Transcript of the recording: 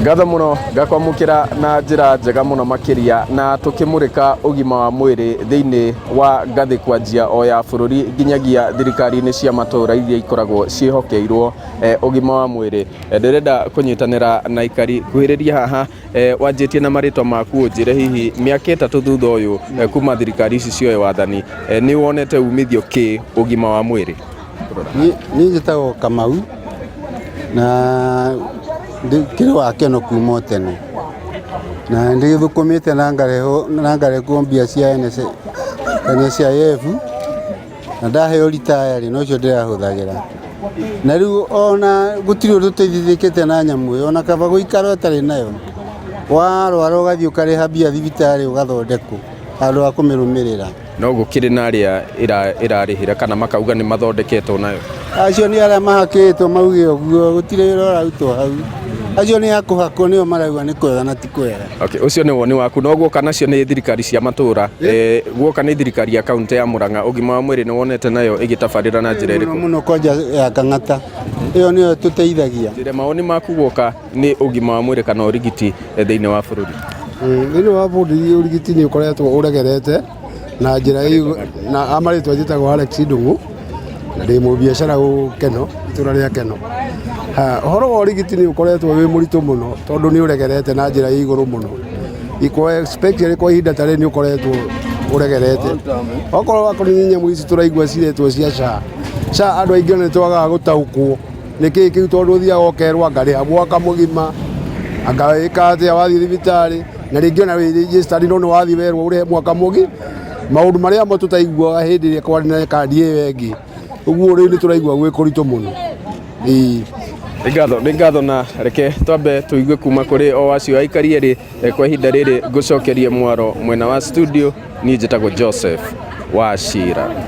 Ngatho mũno, ngakwamũkĩra na njĩra njega mũno makĩria, na tũkĩmũrĩka ũgima wa mwĩrĩ thĩinĩ wa ngathĩ kwanjia o ya bũrũri nginyagia thirikari-inĩ cia matũra iria ikoragwo ciĩhokeirwo ũgima wa mwĩrĩ. Ndĩrenda kũnyitanĩra na aikari kuhĩrĩria haha, wanjĩtie na marĩtwa maku, ũnjĩre hihi mĩaka 3 thutha ũyũ, kuma thirikari ici cioe wathani, nĩ wonete umithio kĩ ũgima wa mwĩrĩ? Niĩ njĩtagwo Kamau na ndĩkĩrĩ wa Keno kuma o tene, na nĩndĩthũkũmĩte na ngarehwo na ngarekwo mbia cia NHIF, na ndaheo ritaya rĩ, nocio ndĩrahũthagĩra. Na rĩu ona gũtirĩ ũndũ tũteithĩkĩte na nyamũ ĩyo, ona kaba gũikara ũtarĩ nayo, warwara ũgathiĩ ũkarĩha mbia thibitarĩ ũgathondekwo handũ ha kũmĩrũmĩrĩra. No gũkĩrĩ na arĩa ĩrarĩhĩra kana makauga nĩ mathondeketwo nayo. Acio nĩ arĩa mahakĩtwo mauge ũguo, gũtirĩ wĩra ũrarutwo hau. Acio nĩ akũhakwo, nĩo marauga nĩ kwega na ti kwega. Okay, ũcio nĩ woni waku. No guoka nacio nĩ thirikari cia matũra, guoka nĩ thirikari ya kaunti ya Murang'a, ũgima wa mwĩrĩ nĩ wonete nayo ĩgĩtabarĩra na njĩra ĩrĩkũ? Mũno mũno kwanja ya Kang'ata, ĩyo nĩyo tũteithagia. Njĩre mawoni maku guoka nĩ ũgima wa mwĩrĩ kana ũrigiti thĩinĩ wa bũrũri. Thĩinĩ wa bũrũri ũrigiti nĩ ũkoretwo ũregerete na njĩra na amarĩtwa njĩtagwo Alex Ndung'u, na ndĩ mũbiacara gũkũ Keno, itũra rĩa Keno. Ũhoro wa ũrigiti nĩ ũkoretwo wĩ mũritũ mũno tondũ nĩ ũregerete na njĩra ya igũrũ mũno. Especially kwa ihinda ta rĩrĩ nĩ ũkoretwo ũregerete. Okorwo akorwo nĩ nyamũ ici tũraigua ciretwo cia SHA, SHA andũ aingĩ nĩ twagaga gũtaũkwo nĩkĩ kĩu, tondũ ũthiaga ũkerwo anga rĩha mwaka mũgima, anga wĩka atĩa wathiĩ thibitarĩ, na rĩngĩ ona wĩ registered no nĩ wathiĩ werwo ũrĩhe mwaka mũgima. Maũndũ marĩa mo tũtaiguaga hĩndĩ ĩrĩa kwarĩ na kandi ĩyo ĩngĩ, ũguo rĩu nĩ tũraigua gwĩ kũritũ mũno. Ĩĩ. Nĩ ngatho, nĩ ngatho, na reke twambe tũigue kuma kũrĩ o acio aikari erĩ. Kwa ihinda rĩrĩ ngũcokerie mwaro mwena wa studio, niĩ njĩtagwo Joseph Wachira.